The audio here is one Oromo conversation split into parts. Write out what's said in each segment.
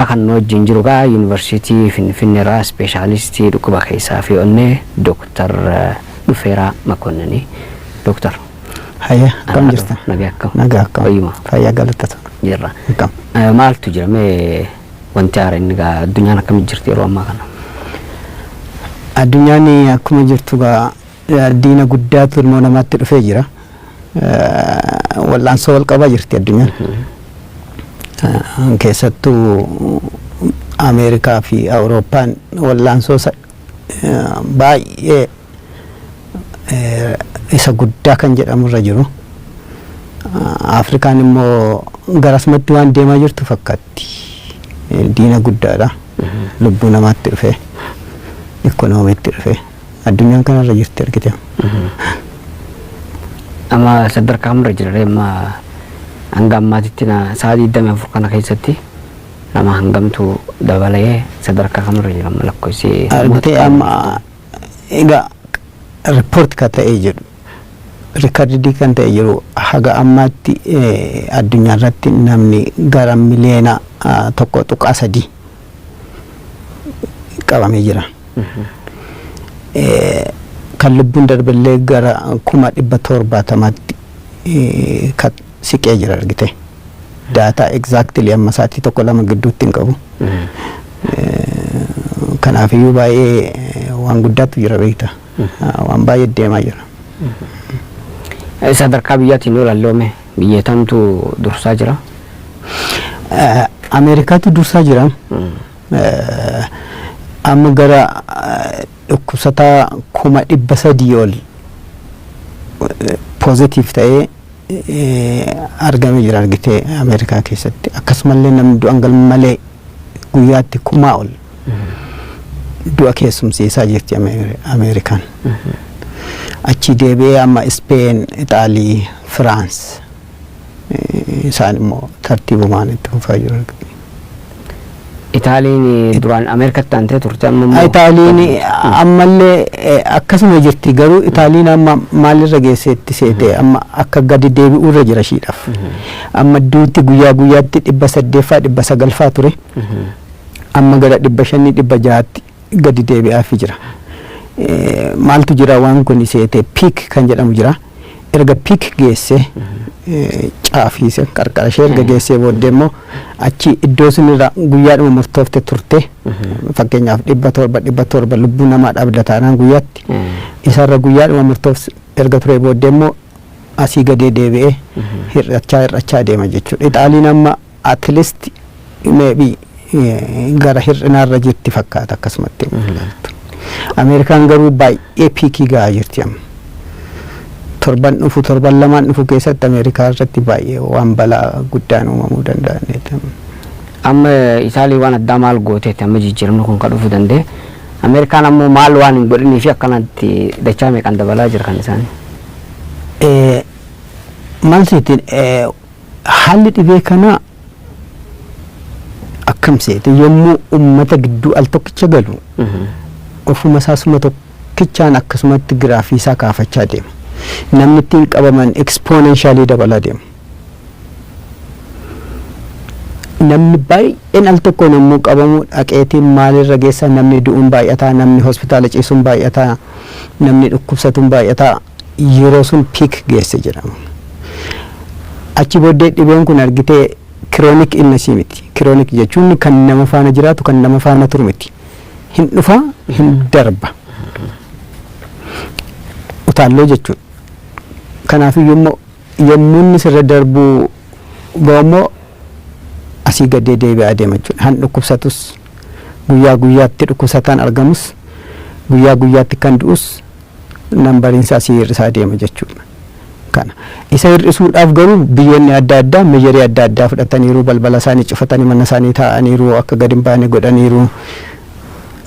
Kan nu wajjin jiru gaa Yuunivarsiitii Finfinneerraa ispeeshaalistii dhukkuba keessaa fi onnee Dooktar Dhufeeraa Makonnini. Dooktar. Hayya, akkam jirta? Nagaa akkam? Nagaa akkam? Fayyuma. Fayyaa galattata. Jirra. Akkam? Maaltu jira mee wanti haara inni gaa addunyaan akkamitti jirti yeroo ammaa kana? Addunyaan akkuma jirtu gaa diina guddaatu ilmoo namaatti dhufee jira. Wal'aansoo wal qabaa jirti addunyaan. Keessattuu Ameerikaa fi Awurooppaan wal'aansoo baay'ee isa guddaa kan jedhamurra jiru. Afrikaan immoo garasumatti waan deemaa jirtu fakkaatti. Diina guddaadha. Lubbuu namaatti dhufee, ikkonoomiitti dhufee. Addunyaan kanarra jirti argite. Amma sadarkaa kamirra jira amma hanga ammaatitti na sa'a 24 kana keessatti nama hangamtu dabalee sadarkaa kamirra jira amma lakkoofsi? Argite, amma egaa report kan ta'ee jedhu, record kan ta'e jiru, haga ammaatti addunyaa irratti namni gara miliyoona 1.3 qabamee jira. Kan lubbuun darballee gara 770,000tti kan siqee jira argite. Data exactly amma sa'aatii tokko lama gidduutti hin qabu. Kanaafiyyuu baay'ee waan guddaatu jira beekta. Waan baay'ee deemaa jira. Sadarkaa biyyaatiin yoo ilaalloome biyya tamtu dursaa jira? Ameerikaatu dursaa jira. Amma gara dhukkubsataa 300,000 ol positive ta'ee argamee jira argitee Ameerikaa keessatti. Akkasumallee namni du'an galmalee guyyaatti kumaa ol du'a keessumsiisaa jirti Ameerikaan. Achi deebi'ee amma Ispeen, Ixaalii, Firaans isaan immoo tartiibumaan itti fufaa jiru. Itaaliin duraan Ameerikatti aantee turte, amma immoo. Itaaliin ammallee akkasuma jirti, garuu Itaaliin amma maalirra geesseetti seete, amma akka gadi deebi'uurra jira ishiidhaaf. Amma duuti guyyaa guyyaatti 800faa 900faa ture. Amma gara 500 600tti gadi deebi'aafi jira. Maaltu jira, waan kun seete peak kan jedhamu jira. Erga peak geesse, caafiise qarqara ishee erga geessee booddee immoo achi iddoo sunirra guyyaadhuma murtoofte turte, fakkeenyaaf 700 700 lubbuu namaa dhabda taanaan guyyaatti isarra guyyaadhuma murtoofte erga ture booddee immoo asii gadee deebi'ee hir'achaa hir'achaa deema jechuudha. Ixaaliin amma at least maybe gara hir'inaarra jirti fakkaata akkasumatti ilaaltu. Ameerikaan garuu baay'ee peakii gahaa jirti amma. Torban dhufu, torban lamaan dhufu keessatti Ameerikaa irratti baay'ee waan balaa guddaan uumamuu danda'an. Amma Itaalii waan addaa maal gooteetti amma jijjiiramni kun kan dhufuu danda'e? Ameerikaan ammoo maal waan hin godhinii fi akkanatti dachaa meeqaan dabalaa jira kan isaanii? Maal seetiin, haalli dhibee kanaa akkam seete, yommuu uummata gidduu al tokkicha galu ofuma isaa suma tokkichaan akkasumatti giraafii isaa kaafachaa deema. Namni ittiin qabaman exponentially dabalaa deema. Namni baay'een al tokkoon yommuu qabamu dhaqeetiin maalirra geessa, namni du'uun baay'ataa, namni hospitaala ciisuun baay'ataa, namni dhukkubsatuun baay'ataa, yeroo sun peak geesse jedhama. Achi booddee dhibeen kun argitee chronic illnessii miti. Chronic jechuun kan nama faana jiraatu, kan nama faana turu miti. Hin dhufa, hin darba. Utaalloo jechuudha. Kanaafiyyuu immoo yommuu inni sirra darbuu ga'u asii gadee deebi'aa deema jechuudha. Han dhukkubsatus guyyaa guyyaatti dhukkubsataan argamus, guyyaa guyyaatti kan du'us numberiinsa asii hir'isaa deema jechuudha. Kana isa hir'isuudhaaf garuu biyyoonni adda addaa measureii adda addaa fudhataniiru, balbala isaanii cufatanii mana isaanii taa'aniiru, akka gadi hin baane godhaniiru.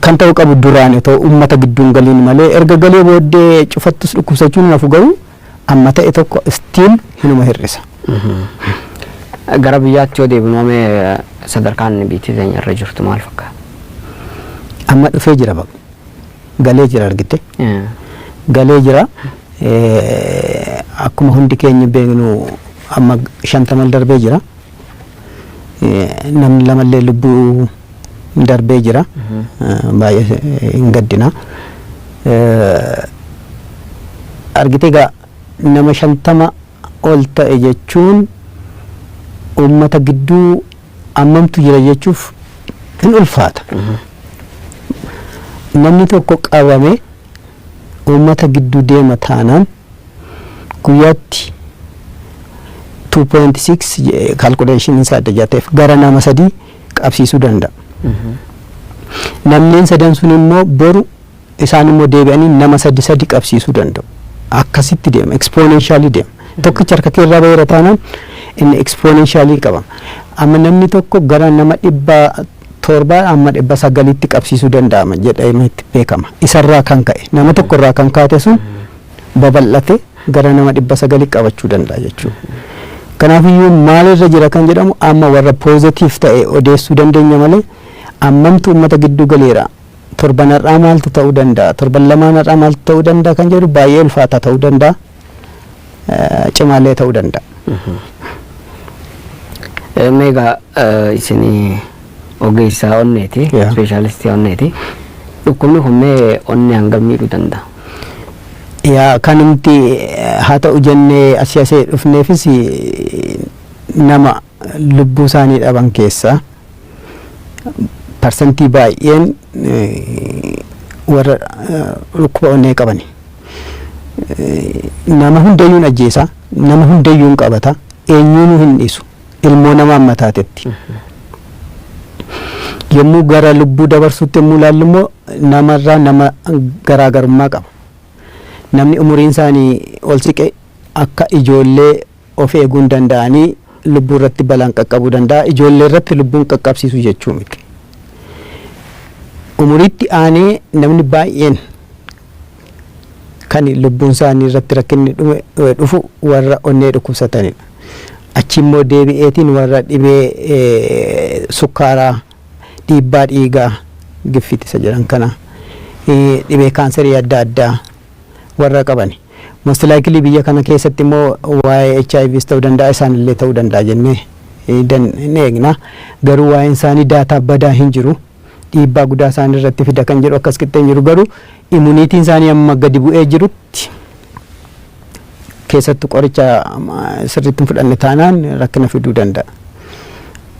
Kan ta'u qabu duraan otoo uummata gidduun galiin malee, erga galee booddee cufattus dhukkubsachuun hafu, garuu amma ta'e tokko still hinuma hir'isa. Gara biyyaatti yoo deebinu mee sadarkaan biyyi teenya irra jirtu maal fakkaata? Amma dhufee jira, baqa. Galee jira argite. Galee jira. Akkuma hundi keenya beeknu amma 50 darbee jira. Namni lamallee lubbuu darbee jira. Baay'ee hin gaddina. Argite egaa, nama 50 ol ta'e jechuun uummata gidduu ammamtu jira jechuuf hin ulfaata. Namni tokko qabame uummata gidduu deema taanaan guyyaatti 2.6, calculation isaa adda ta'eef, gara nama sadii qabsiisuu danda'a. Namneen sadan sun immoo boru isaan immoo deebi'anii nama sadi sadi qabsiisuu danda'u. Akkasitti deema, exponentially deema. Tokkicha harka keerraa baheera taanaan inni exponentially qabama. Amma namni tokko gara nama 700 amma 900tti qabsiisuu danda'ama jedhamee beekama. Isarraa kan ka'e, nama tokkorraa kan kaate sun babal'ate gara nama 900 qabachuu danda'a jechuudha. Kanaafiyyuu maalirra jira kan jedhamu amma warra positive ta'e odeessuu dandeenya malee, ammamtu uummata gidduu galeera, torban har'aa maaltu ta'uu danda'a, torban lamaan har'aa maaltu ta'uu danda'a kan jedhu baay'ee ulfaataa ta'uu danda'a, cimaallee ta'uu danda'a. Meegaa isin ogeessaa onneeti, specialistii onneeti. Dhukkubni kun mee onnee hangam miidhuu danda'a? Yaa, kan nuti haa ta'u jennee asii asee dhufneefis nama lubbuu isaanii dhaban keessaa parsantii baay'een warra dhukkuba onnee qabani. Nama hundayyuun ajjeesa, nama hundayyuun qabata, eenyuunuu hin dhiisu, ilmoo namaa mataatetti. Yommuu gara lubbuu dabarsuutti yommuu ilaallu immoo namarraa nama garaagarummaa qaba. Namni umuriin isaanii ol siqe akka ijoollee of eeguu hin danda'anii lubbuu irratti balaan qaqqabuu danda'a. Ijoollee irratti lubbuun qaqqabsiisu jechuu miti. Umuriitti aanee namni baay'een kan lubbuun isaanii irratti rakkinni dhufu warra onnee dhukkubsatanidha. Achi immoo deebi'eetiin warra dhibee sukkaaraa, dhiibbaa dhiigaa, giffit isa jedhan kana, dhibee kaanserii adda addaa warra qabani. Most likely biyya kana keessatti immoo waa'ee HIVs ta'uu danda'a, isaanillee ta'uu danda'a jennee hin eegna. Garuu waa'een isaanii data badaa hin jiru. Dhiibbaa guddaa isaan irratti fida kan jedhu akkas qixxee hin jiru. Garuu immunityn isaanii amma gadi bu'ee jirutti, keessattuu qoricha sirriitti hin fudhanne taanaan rakkina fiduu danda'a.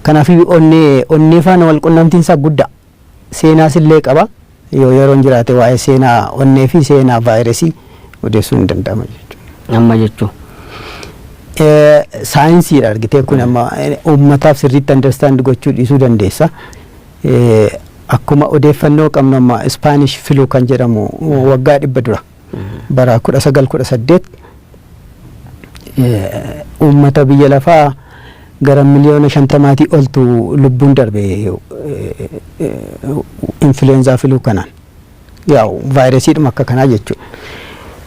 Kanaaf onnee faana wal qunnamtiin isaa guddaa. Seenaas illee qaba. Yoo yeroon jiraate waa'ee seenaa onnee fi seenaa vaayirasii odeessuun hin danda'ama jechuudha. Amma jechuun. Saayinsiidha argitee, kun amma uummataaf sirriitti understand gochuu dhiisuu dandeessa. Akkuma odeeffannoo qabnu amma Spanish flu kan jedhamu waggaa 100 dura bara 1918 uummata biyya lafaa gara miliyoona 50-tii oltu lubbuun darbe influenza flu kanaan. Yaa'u, vaayirasiidhuma akka kanaa jechuudha.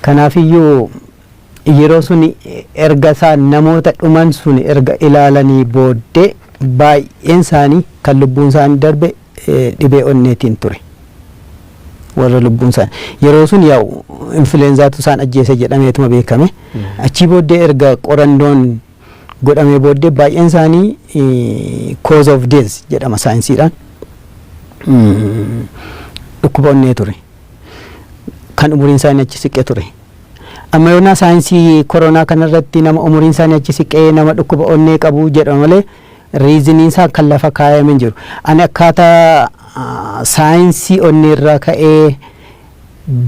Kanaafiyyuu yeroo suni erga isaan namoota dhuman sun erga ilaalanii booddee baay'een isaanii kan lubbuun isaanii darbe dhibee onneetiin ture. Warra lubbuun isaanii yeroo sun yaa'u influenzaatu isaan ajjeese jedhameetuma beekame. Achii booddee erga qorannoon godhamee booddee baay'een isaanii cause of death jedhama saayinsiidhaan, dhukkuba onnee ture. Kan umuriin isaanii achi siqee ture. Amma yoonaa saayinsii koronaa kanarratti nama umuriin isaanii achi siqee, nama dhukkuba onnee qabu jedhama malee reasoniin isaa kan lafa kaayame hin jiru. Ani akkaataa saayinsii onnee irraa ka'ee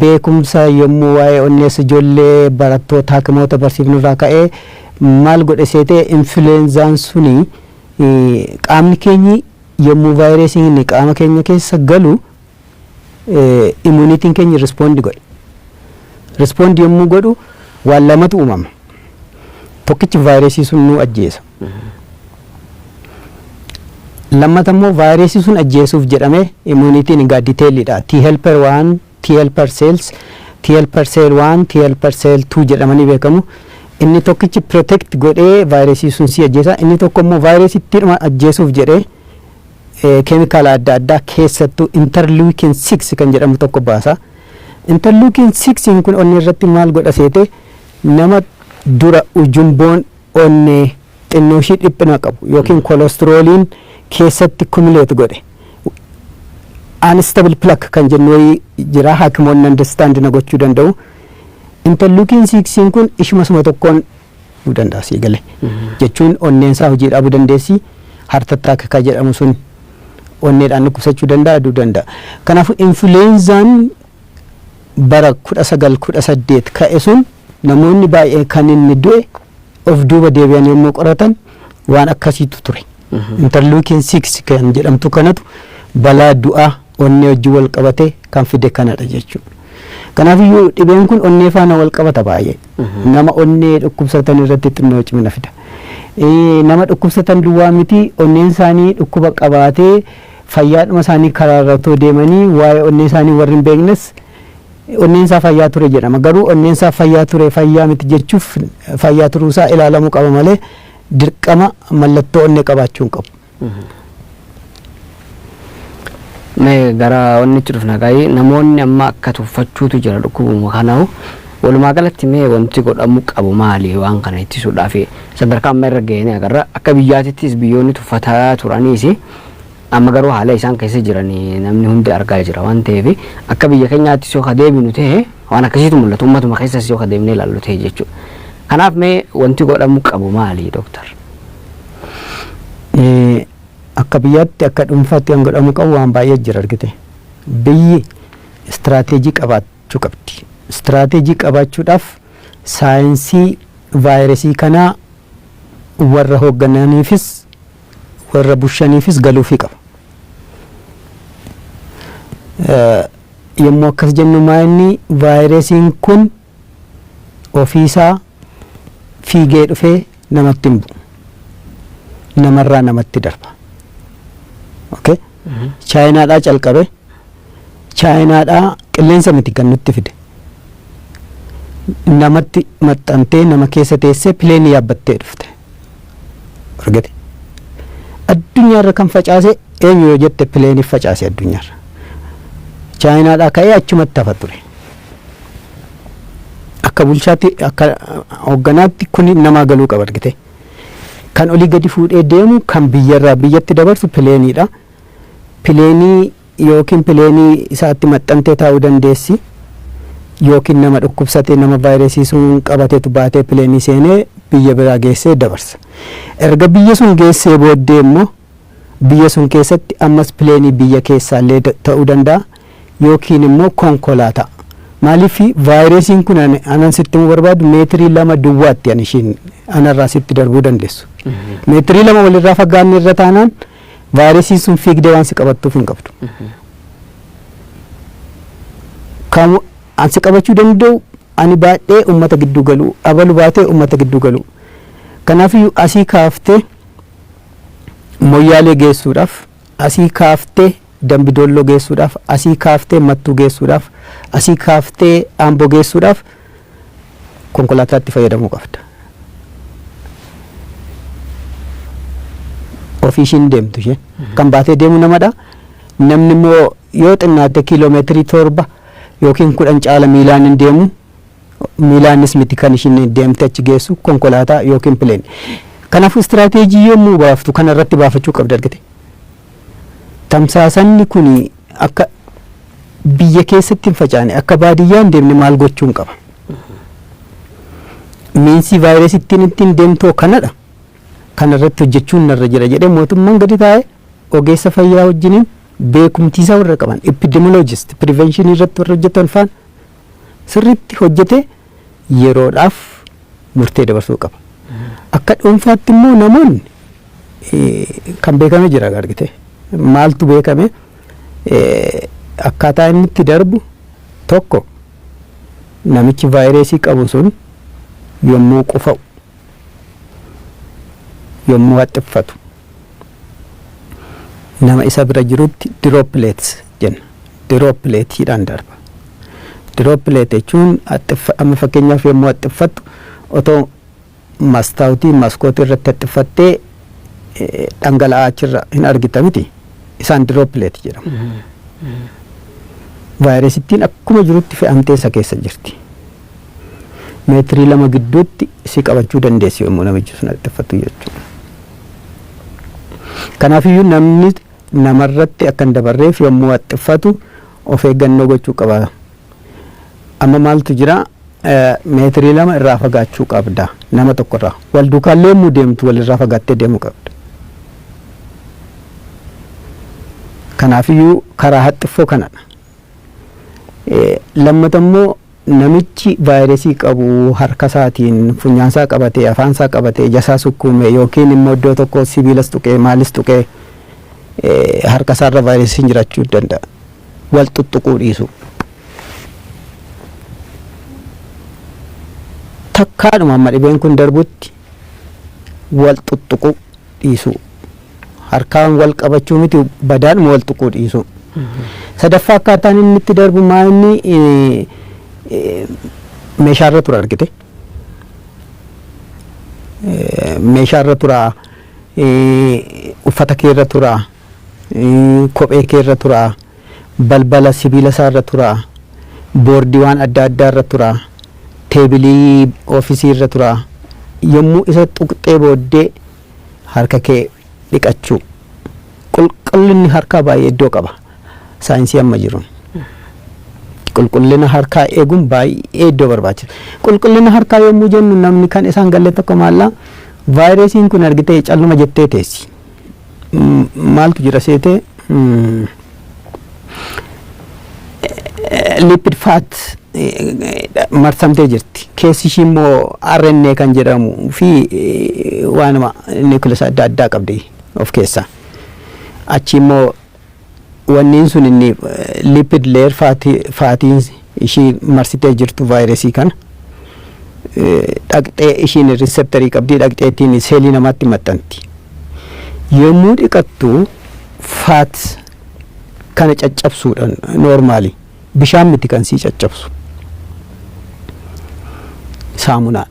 beekumsa yommuu waa'ee onnees ijoollee barattoota hakimoota barsiifnu irraa ka'ee maal godhe seetee, influenzaan suni qaamni keenyi yommuu vaayirasiin qaama keenya keessa galu immunityn keenya respond godhe. Respond yommuu godhu waan lamatu uumama. Tokkichi vaayirasii sun nu ajjeesa. Lammata immoo vaayirasii sun ajjeesuuf jedhamee immunityn egaa detailiidha. T helper 1, T helper cells, T helper cell 1, T helper cell 2 jedhamanii beekamu. Inni tokkichi protect godhee vaayirasii sun si ajjeesa. Inni tokko immoo vaayirasiitti ajjeesuuf jedhee keemikaala adda addaa, keessattuu interleukin 6 kan jedhamu tokko baasa. Interleukin 6 kun onnee irratti maal godha seete, nama dura ujumboon onnee Xinnoo ishii dhiphina qabu yookiin kolestirooliin keessatti accumulate godhe, unstable plaque kan jennu wayii jira, haakimoonni understand na gochuu danda'u. Interleukin 6 kun ishuma suma tokkoon dhufuu danda'a, sii gale? Jechuun onneen isaa hojii dhaabuu dandeessi, heart attack kan jedhamu sun onneedhaan dhukkubsachuu danda'a, du'uu danda'a. Kanaafuu influenzaan bara 1918 ka'e sun namoonni baay'een kan inni du'e of duuba deebi'an yommuu qoratan waan akkasiitu ture. Interleukin 6 kan jedhamtu kanatu balaa du'aa onnee wajjin wal qabate kan fide kanadha jechuudha. Kanaafiyyuu dhibeen kun onnee faana wal qabata baay'ee. Nama onnee dhukkubsatan irratti xinnoo cimina fida. Nama dhukkubsatan duwwaa miti, onneen isaanii dhukkuba qabaatee fayyaadhuma isaanii karaarra otoo deemanii waa'ee onnee isaanii warri hin beeknes onneen isaa fayyaa ture jedhama. Garuu onneen isaa fayyaa ture fayyaa miti jechuuf fayyaa turuusaa ilaalamuu qaba malee dirqama mallattoo onnee qabaachuu hin qabu. Mee gara wannitti dhufna gaa'ii, namoonni amma akka tuffachuutu jira dhukkubuma kanaa'u. Walumaa galatti mee wanti godhamuu qabu maali waan kana ittisuudhaaf? Sadarkaa amma irra ga'een agarra, akka biyyaatittis biyyoonni tuffataa turaniis amma garuu haala isaan keessa jiran namni hundi argaa jira waan ta'eef, akka biyya keenyaattis yoo deebinu ta'e waan akkasiitu mul'atu, uummatuma keessas yoo deemnee ilaallu ta'e jechuudha. Kanaaf mee wanti godhamuu qabu maali, dooktar? Akka biyyaatti, akka dhuunfaatti kan godhamuu qabu waan baay'ee jira, argite. Biyyi istiraateejii qabaachuu qabdi. Istiraateejii qabaachuudhaaf saayinsii vaayirasii kanaa warra hooggananiifis warra bushaniifis galuufii qaba. Yommuu akkas jennu maa inni vaayirasiin kun ofiisaa fiigee dhufee namatti hin bu'u. Namarraa namatti darba. Okay? Chaayinaadhaa calqabe. Chaayinaadhaa qilleensa miti kan nutti fide. Namatti maxxantee, nama keessa teessee, pileenii yaabbattee dhufte. Argate. Addunyaarra kan facaase eenyu yoo jette, pileenii facaase addunyaarra. Chaayinaadhaa ka'ee achumatti hafa ture. Akka bulchaatti, akka hoogganaatti kun namaa galuu qaba, argite. Kan olii gadi fuudhee deemu, kan biyyarraa biyyatti dabarsu pileeniidha. Pileenii yookiin pileenii isaatti maxxantee taa'uu dandeessi. Yookiin nama dhukkubsatee, nama vaayirasii sun qabateetu baatee pileenii seenee biyya biraa geessee dabarsa. Erga biyya sun geessee booddee immoo biyya sun keessatti ammas pileenii biyya keessaallee ta'uu danda'a yookiin immoo konkolaataa. Maaliif vaayirasiin kun anan sitti himuu barbaadu meetirii 2 duwwaatti ani ishiin anarraa sitti darbuu dandeessu. Meetirii 2 walirraa fagaanne irra taanaan vaayirasiin sun fiigdee waan si qabattuuf hin qabdu. Kan an si qabachuu danda'u ani baadhee uummata gidduu galuu, abalu baatee uummata gidduu galuu. Kanaafiyyuu asii kaaftee Moyyaalee geessuudhaaf, asii kaaftee Dambidolloo geessuudhaaf, asii kaaftee Mattuu geessuudhaaf, asii kaaftee Amboo geessuudhaaf konkolaataatti fayyadamuu qabda. Ofii ishiin deemtu isheen. Kan baatee deemu namadha. Namni immoo yoo xinnaate kiiloomeetirii 7 yookiin 10 caala miilaan hin deemu. Miilaanis miti kan ishiin deemte achi geessu, konkolaataa yookiin pileen. Kanaafuu istiraateejii yommuu baaftu kana irratti baafachuu qabda, argite. Tamsaasanni kun akka biyya keessatti hin facaane, akka baadiyyaa hin deemne maal gochuun qaba? Miinsii vaayirasii ittiin deemtoo kanadha. Kana irratti hojjechuun narra jira jedhee mootummaan gadi taa'ee ogeessa fayyaa wajjiniin, beekumtiisaa warra qaban, epidemiologist, prevention irratti warra hojjetan faan sirriitti hojjete yeroodhaaf murtee dabarsuu qaba. Akka dhuunfaatti immoo namoonni kan beekame jira, argite. Maaltu beekame? Akkaataa inni itti darbu tokko, namichi vaayirasii qabu sun yommuu qufa'u, yommuu haxxiffatu, nama isa bira jirutti droplets jenna. Dropletiidhaan darba. Droplet jechuun amma fakkeenyaaf yommuu haxxiffattu otoo mastaawutii maskootii irratti haxxiffattee dhangala'aa achirra hin argita miti. Isaan droplet jedhamu. Vaayirasittiin akkuma jirutti fe'amtee isa keessa jirti. Meetirii 2 gidduutti si qabachuu dandeessi yommuu namichi sun haxxiffatu jechuudha. Kanaafiyyuu namni namarratti akka hin dabarreef yommuu haxxiffatu of eeggannoo gochuu qaba. Amma maaltu jira? Meetirii 2 irraa fagaachuu qabda nama tokkorraa. Wal duukaallee yommuu deemtu walirraa fagaattee deemuu qabda. Kanaafiyyuu karaa haxxiffoo kanadha. Lammata immoo namichi vaayirasii qabu harka isaatiin funyaansaa qabatee, afaansaa qabatee, ijasaa sukkuume yookiin immoo iddoo tokko sibiilas tuqee, maalis tuqee, harka isaarra vaayirasiin jiraachuu danda'a. Wal tuttuquu dhiisu. Takkaadhuma amma dhibeen kun darbutti wal tuttuquu dhiisu. Harkaan wal qabachuu miti, badaadhuma wal tuquu dhiisu. Sadaffaa, akkaataan inni itti darbu maa inni meeshaarra tura argite. Meeshaarra tura, uffata keerra tura, kophee keerra tura, balbala sibiila isaarra tura, boordii waan adda addaarra tura, teebilii oofisii irra tura. Yommuu isa tuqxee booddee harka kee dhiqachuu. Qulqullinni harkaa baay'ee iddoo qaba. Saayinsii amma jiruun. Qulqullina harkaa eeguun baay'ee iddoo barbaachisa. Qulqullina harkaa yommuu jennu namni kan isaan galle tokko maallaa vaayirasiin kun argitee calluma jettee teessi. Maaltu jira seetee, lipid fat marsamtee jirti. Keessi ishii immoo RNA kan jedhamu fi waanuma nucleus adda addaa qabdi of keessaa. Achi immoo wanniin sun inni lipid layer fatiin ishii marsitee jirtu vaayirasii kana dhaqxee ishiin receptorii qabdii dhaqxeetiin seelii namaatti maxxanti. Yommuu dhiqattu fat kana caccabsuudhaan normally bishaan miti kan sii caccabsu, saamunaa.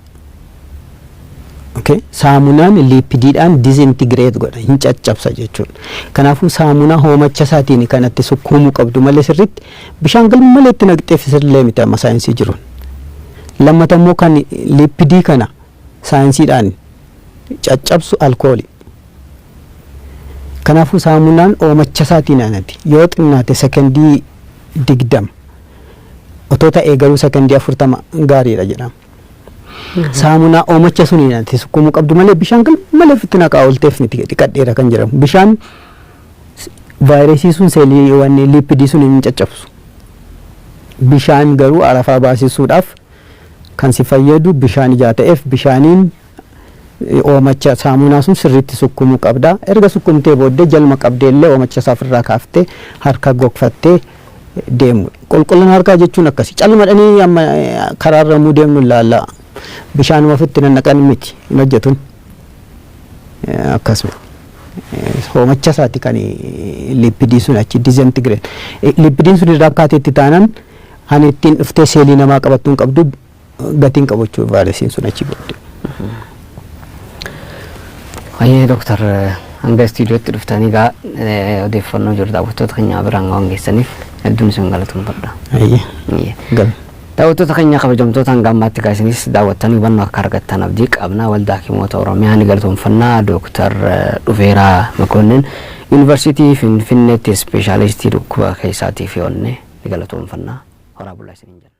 Okay? Saamunaan lipidiidhaan disintegrate godha, hin caccabsa jechuudha. Kanaafuu saamunaa hoomacha isaatiin kanatti sukkuumuu qabdu malee sirriitti bishaan galmalee itti naqxeef sirriilee miti amma saayinsii jiruun. Lammata immoo kan lipidii kana saayinsiidhaan caccabsu alkoolii. Kanaafuu saamunaan oomacha isaatiin anati yoo xinnaate sekendii 20 otoo ta'ee garuu sekendii 40 gaariidha jedhama. Saamunaa oomacha suniin ati sukkuumuu qabdu malee bishaan galmalee ofitti naqaa oolteef miti dhiqadheera kan jedhamu. Bishaan vaayirasii sun seelii wanni lipidii sun hin caccabsu. Bishaan garuu arafaa baasisuudhaaf kan si fayyadu bishaan ijaa ta'eef bishaaniin oomacha saamunaa sun sirriitti sukkumuu qabda. Erga sukkumtee booddee jalma qabdee illee oomacha isaa ofirraa kaaftee harka gogfattee deemu. Qulqullina harkaa jechuun akkasi. Calmadhanii amma karaarra yommuu deemnu ilaalla. Bishaanuma ofitti nannaqan miti hin hojjetun. Akkasuma. Hoomacha isaati kan lipidii sun achi disintegrate. Lipidiin sun irraa akkaateetti taanan hani ittiin dhuftee seelii namaa qabattuu hin qabdu, gatiin qabu jechuudha vaayirasiin sun achi booddee. Hayyee dooktar, hanga istiidiyootti dhuftanii gaa odeeffannoo jiru daawwattoota keenya biraan waan geessaniif hedduun isin galatoomfadha. Hayyee. Hayyee. Gal. Daawwattoota keenya kabajamtoota, hanga ammaatti gaa isinis daawwattanii hubannoo akka argattan abdii qabna. Waldaa Hakimoota Oromiyaa ni galatoomfannaa. Dooktar Dhufeeraa Makonnen, Yuunivarsiitii Finfinneetti ispeeshaalistii dhukkuba keessaatii fi onnee, ni galatoomfannaa. Horaa bulaa isiniin jenna.